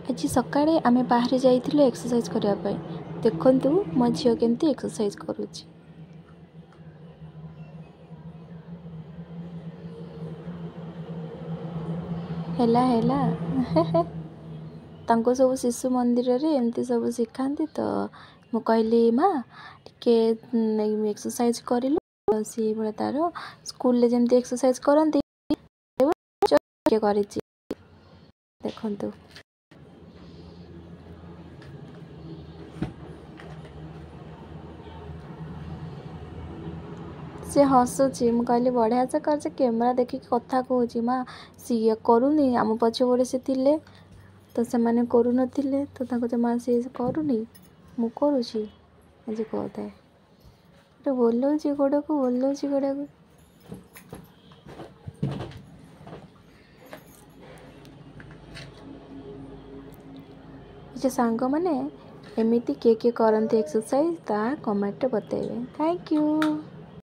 ଆଜି ସକାଳେ ଆମେ ବାହାରେ ଯାଇଥିଲୁ ଏକ୍ସରସାଇଜ୍ କରିବା ପାଇଁ। ଦେଖନ୍ତୁ ମୋ ଝିଅ କେମିତି ଏକ୍ସରସାଇଜ୍ କରୁଛି। ହେଲା ହେଲା, ତାଙ୍କୁ ସବୁ ଶିଶୁ ମନ୍ଦିରରେ ଏମିତି ସବୁ ଶିଖାନ୍ତି ତ। ମୁଁ କହିଲି, ମା ଟିକେ ଏକ୍ସରସାଇଜ୍ କରିଲୁ। ସେଇଭଳିଆ ତାର ସ୍କୁଲରେ ଯେମିତି ଏକ୍ସରସାଇଜ୍ କରନ୍ତି ଟିକେ କରିଛି, ଦେଖନ୍ତୁ। ସେ ହସୁଛି। ମୁଁ କହିଲି ବଢ଼ିଆ ସେ କରିଛି। କ୍ୟାମେରା ଦେଖିକି କଥା କହୁଛି ମା, ସିଏ କରୁନି। ଆମ ପଛପଟେ ସେ ଥିଲେ ତ, ସେମାନେ କରୁନଥିଲେ ତ। ତାଙ୍କୁ ମା ସିଏ କରୁନି, ମୁଁ କରୁଛି ଆଜି କହୁଥାଏ। ଓହ୍ଲଉଛି ଗୋଡ଼କୁ, ଓହ୍ଲଉଛି ଗୋଡ଼କୁ। ଆଚ୍ଛା ସାଙ୍ଗମାନେ, ଏମିତି କିଏ କିଏ କରନ୍ତି ଏକ୍ସରସାଇଜ୍ ତାହା କମେଣ୍ଟରେ ବତେଇବେ। Thank you.